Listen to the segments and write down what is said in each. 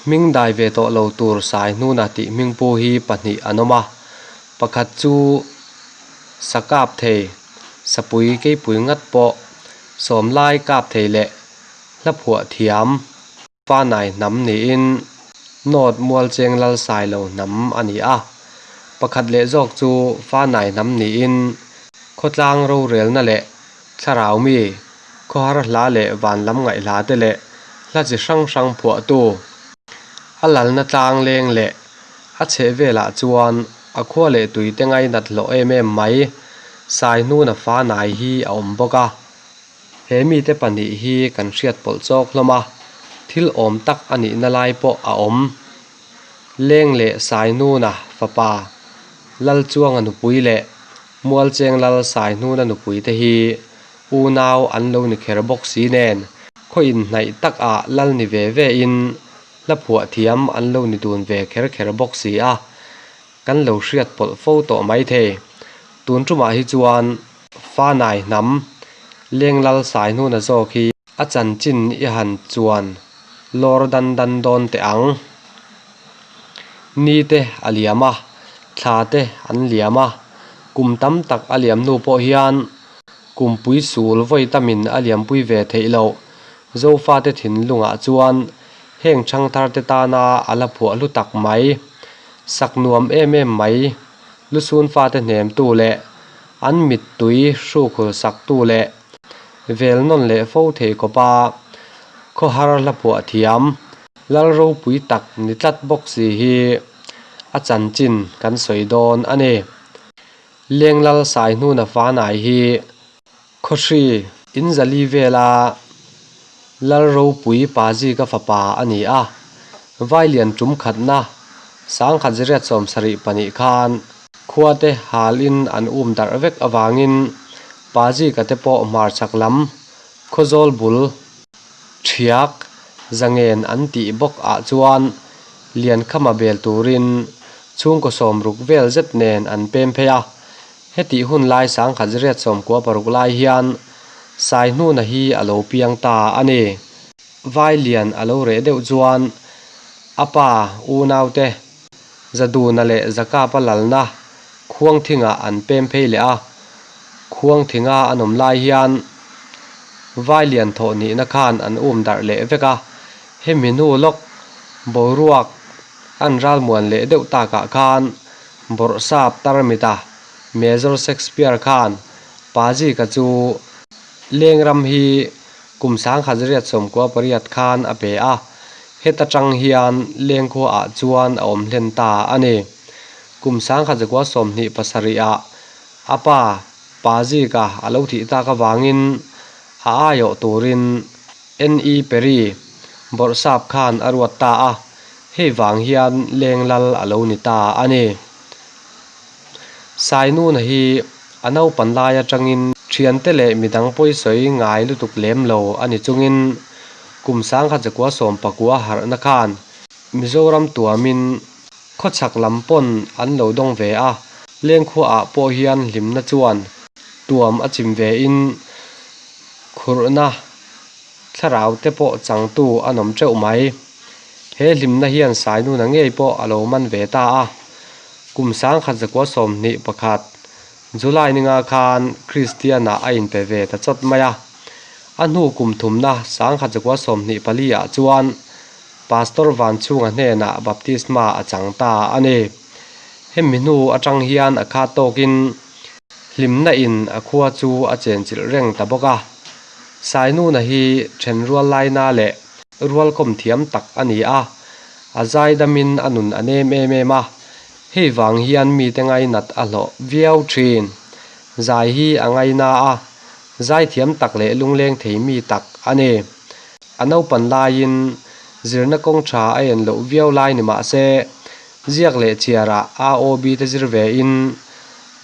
Hming dai ve tawh lo tur Saihnuna tih hmingpu hi pahnih an awm a, pakhat chu sa kap thei, sapui keipui ngat pawh sawm lai kap thei leh hla phuah thiam Fanai hnam niin North Mualcheng Lalsailo hnam a ni a, pakhat leh zawk chu Fanai hnam niin khawtlang rorelna leh thlarau mi, khawhar hla leh van lam ngaihhla te leh hla chi hrang hrang phuahtu a lalna tlang leng leh a chheh velah chuan a khua leh tui te ngainat hlawh em em mai Saihnuna Fanai hi a awm bawk a. He mite pahnih hi kan hriat pawlh chawk hlawm a, thil awm tak a nihna lai pawh a awm. Leng leh Saihnuna fapa Lalchuanga nupui leh Mualcheng Lal Saihnuna nupui te hi unau an lo ni kher bawk si nen khaw inhnaih tak ah lal ni ve ve in hla phuah thiam an lo ni dun ve kher kher bawk si a, kan lo hriat pawlh fo tawh maithei. Tun tumah hi chuan Fanai hnam Lenglal Saihnuna zawk hi a chanchin i han chuan lawr dan dan dawn teh ang. Ni te a liam a, thla te an liam a, kum tam tak a liam hnu pawh hian kumpui sul vawi tamin a liampui ve theih loh. Zofate thinlungah chuan heng thangthar te tana a la phuah hlu tak mai, sak nuam em em mai, lusun fate hnemtu leh an mittui hrukhul saktu leh vel nawn leh fo thei kawpa khawhar hla phuah thiam lal ropui tak ni tlat bawk si hi a chanchin kan sawi dawn a ni. Lenglal Saihnuna Fanai hi Khawhri inzali vela lal ropui Pazika fapa a ni a, Vailian tum khatna sangkhat ziriat 72 khan khuate halin an um darh vek avangin Pazika te pawh hmarchhak lam Khawzawl bul Thiak zangen an tih bawk ah chuan Liankhama bel turin chhungkaw sawmruk vel zet nen an pem phei a. Hetih hun lai 1996 lai hian Saihnuna hi a lo piang ta a ni. Vailian a lo reh deuh chuan a pa unaute Zaduna leh Zakapa lalna Khuangthingah an pem phei leh a. Khuangthinga an awm lai hian Vailian thawh nihna khan an um darh leh vek a. Hemi hnu lawk boruak an ralmuan leh deuh takah khan Bawrhsap tarmita Major Shakespeare khan Pazika chu Lengram hi kum 1998 khan a pe a, heta tang hian Lengkhua ah chuan a awm hlen ta a ni. Kum 1927 ah a pa Pazika a lo thih tak avangin a aiawh turin NE Perry Bawrhsap khan a ruat ta a, hei vang hian Lenglal a lo ni ta a ni. Sainuna hi a naupan lai atangin thiante leh midang pawisawi ngai lutuk lem lo a ni chungin kum 1919 harhna khan Mizoram tuamin khawchhak lam pawn an lo dawng ve a, Lengkhuaah pawh hian hlimna chuan tuam a chim ve in Khurhna thlarau te pawh changtu an awm teuh mai. He hlimna hian Sainuna ngei pawh a lo man ve ta a. Kum 1921 July ninga khan Kristian-ah a inpe ve ta chawt mai a. A hnu kum thumna 1924 ah chuan Pastor Vanchhunga hnenah baptisma a chang ta a ni. Hemi hnu atang hian a khat tawkin Hlimna in a khua chu a chenchilh reng ta bawk a. Sainuna hi then rual laina leh rualkawm thiam tak a ni a, a zaidamin a nun a nem em em a, hei vang hian mite ngainat a hlawh viau thin. Zai hi a ngaina a, zaithiam tak leh lungleng thei mi tak a ni. A naupan laiin zirna kawng tha a en loh viau lai ni mah se, ziak leh chhiarah AOB te zir ve in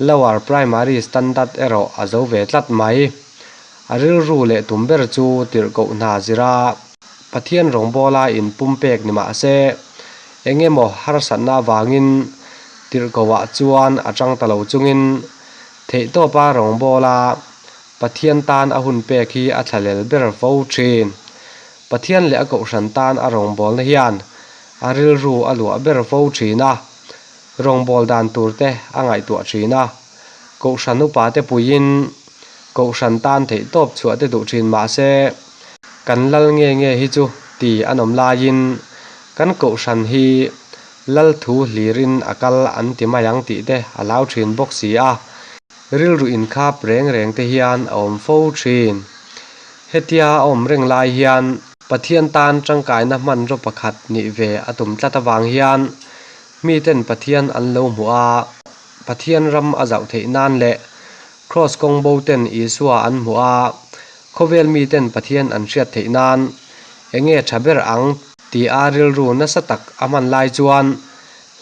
Lower Primary Standard erawh a zo ve tlat mai. A rilru leh tum ber chu tirhkoh hna zira Pathian rawngbawla inpumpek ni mah se, eng emaw harsatna avangin tirhkohah chuan a chang ta lo chungin theihtawpa rawngbawla Pathian tan a hun pek hi a thlalel ber fo thin. Pathian leh a kohhran tan a rawngbawlna hian. a rilru a luah ber fo thin a, rawngbawl dan tur te a ngaihtuah thin a. Kohhran upa te puiin kohhran tan theih tawp chhuah te duh thin mah se, kan lal nge nge hi chu ti an awm laiin kan kohhran hi lal thu hlirin a kal an ti mai ang tih te a hlau thin bawk si a. Rilru inkhap reng reng te hian a awm fo thin. Hetia a awm reng lai hian Pathian tan tangkaina hmanraw pakhat nih ve a tum tlat avang hian miten Pathian an lo hmuh a, Pathian ram a zauh theih nan leh Kraws kawng bo ten Isua an hmuh a, khawvel miten Pathian an hriat theih nan enge tha ber ang tia rilru nasa tak a hman lai chuan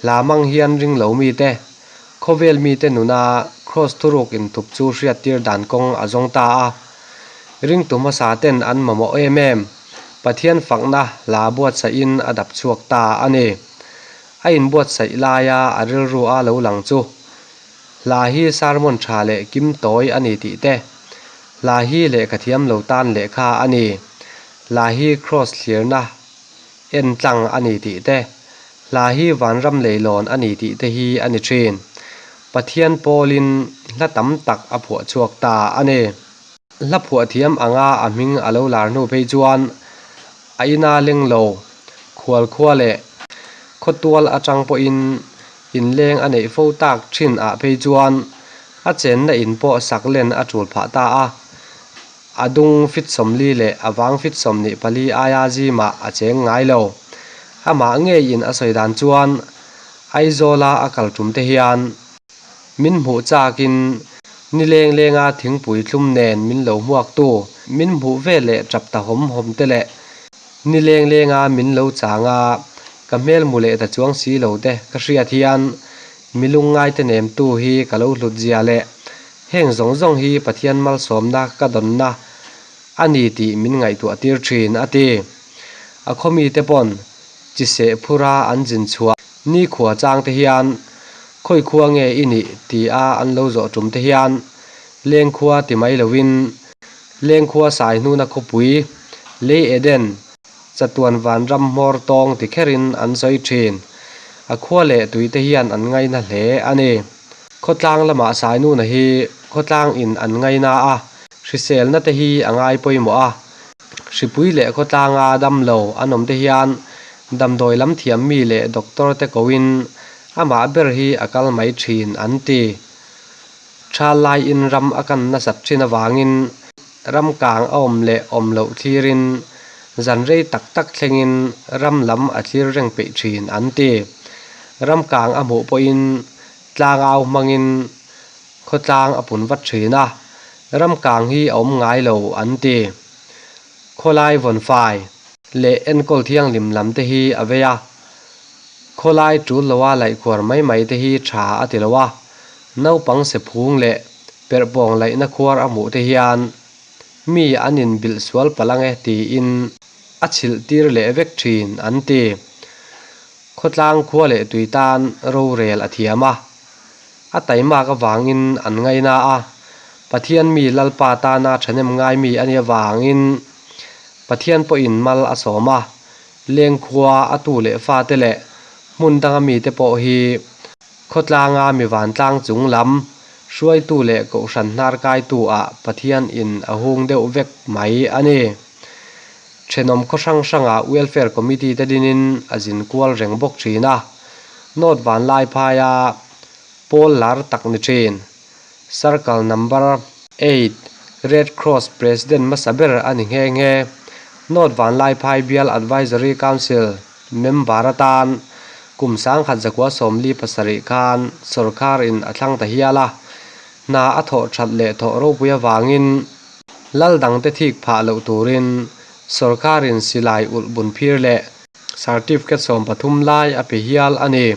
hla mang hian ring lo mite Khawvel mite nuna Kraws thuruk inthup chu hriattir dan kawng a zawng ta a. Ringtu hmasa ten an mamawh em em, Pathian fakna hla buatsaihin a dap chhuak ta a ni. A inbuatsaih laia a rilru a lo lang chu, Hla hi sermon tha leh kim tawi a ni tih te, Hla hi lehkha thiam lo tan lehkha a ni, Hla hi Kraws thlirna en tlang a ni tih te, hla hi vanram leilawn a ni tih te hi a ni thin. Pathian pawlin hla tam tak a phuah chhuak ta a ni. Hla phuah thiam anga a hming a lo lar hnu phei chuan a ina leng lo, khual khua leh khawtual atang pawhin inleng a neih fo tak thin ah phei chuan a chenna in pawh sak len a tul phah ta a. A dung fit 40 leh a vang fit 24 aia zimah a cheng ngai lo. Amah ngeiin a sawi dan chuan Aizawla a kal tum te hian min hmuh chakin ni leng lenga thingpui thlum nen min lo hmuaktu, min hmuh ve leh tap ta hawm hawm te leh ni leng lenga min lo chang a, ka hmel hmu leh ta chuang si lo te ka hriat hian mi lungngaite nemtu hi ka lo hlut zia leh Heng zawng zawng hi Pathian malsawmna ka dawnna a ni tih min ngaihtuah tir thin, a ti. A khawmite pawn chi seh phura an zin chhuah nikhua chang te hian khawi khua nge i nih tia an lo zawh tum te hian lengkhua ti mai loin lengkhua sai hnuna khawpui lei Eden Chatuan vanram hmawr tawng ti kherin an sawi thin. A khua leh tuite hian an ngaina hle a ni. Khawtlang lamah Sainuna hi khawtlang in an ngaina a, hriselna te hi a ngai pawimawh a. Hripui leh khawtlanga damlo an awm te hian damdawi lam thiam mi leh doctor te koin amah ber hi a kal mai thin an ti. Tha laiin ram a kan nasat thin avangin ram kang a awm leh awm loh thlirin zan rei tak tak thlengin ram lam a thlir reng peih thin an ti. Ram kang a hmuh pawhin tlangau hmangin khawtlang a pun vat thin a, ram kang hi a awm ngai lo an ti. Khawlai vawnfai leh enkawl thianghlim lam te hi a vei a, khawlai tul loa laihkhuar mai mai te hi tha a ti lo a, Naupang sephung leh perhpawng laihna khuar a hmuh te hian mi an inbilh sual palh ange tiin a chhilh tir leh vek thin an ti. Khawtlang khua leh tui tan rorel a thiam a, a taimak avangin an ngaina a, Pathian mi Lalpa tana thahnem ngai mi a nih avangin Pathian pawhin mal a sawm a, lengkhua a tu leh fate leh hmun danga mite pawh hi Khawtlanga mi vantlang chung lam hruaitu leh kohhran hnar kaitu ah Pathian in a hung deuh vek mai a ni. Thenawm khaw hrang hrangah Welfare Committee te dinin a zin kual reng bawk thin a, North Vanlai phaia pawl lar tak ni thin. Circle Number Eight, Red Cross President hmasa ber a ni nghe nghe. North Vanlaiphai Bial Advisory Council member atan kum 1947 khan sawrkar in a thlang ta hial a, hna a thawh that leh thawh ropui avangin lal dangte thik phah loh turin sawrkar in silai ulh bun phir leh Certificate 13 lai a pe hial a ni.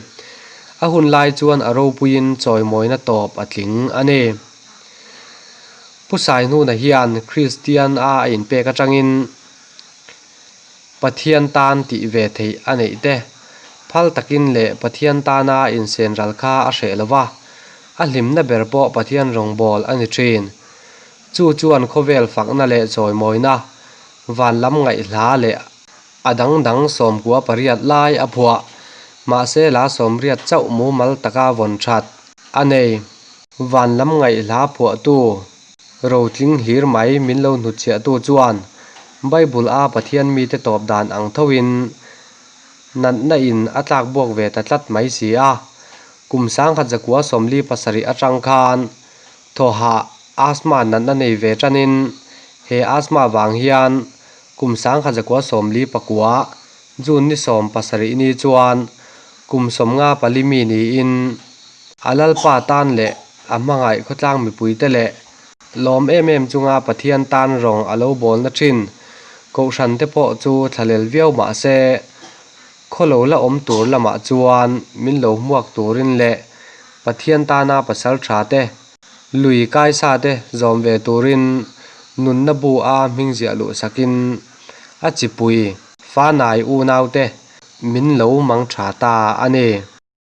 A hun lai chuan a ropuiin chawimawina tawp a tling a ni. Pu Saihnuna hian Kristian a a inpek atangin Pathian tan tih ve theih a neih te, phal takin leh Pathian tana insen ral kha a hreh lo va, a hlimna ber pawh Pathian rawngbâwl a ni ṭhin. Chu chuan khawvel fakna leh chawimawina, van lam ngaihhla leh. A dang dang 98 lai a phuah. Mahse la 80 chauh mumal taka vawn that a nei. Van lam ngaihhla phuahtu Rotling hlir mai min lo hnutchhiahtu chuan Bible a Pathian mite tawp dan ang thoin natna in a tlak buak ve ta tlat mai si a. Kum 1947 atang khan thawhah asthma natna nei ve tanin he asthma vang hian kum 1949 June ni 17 ni chuan kum 54 mi niin a Lalpa tan leh a hmangaih khawtlang mipuite leh lawm em em chunga Pathian tan rawng a lo bawlna thin Kohhran te pawh chu thlalel viau mah se khaw lo la awm tur lamah chuan min lo hmuak turin leh Pathian tana pasal tha te lui kaisa te zawm ve turin nunna bu a hming ziah luh sakin a chipui fanai unau te min lo mang tha ta a ni.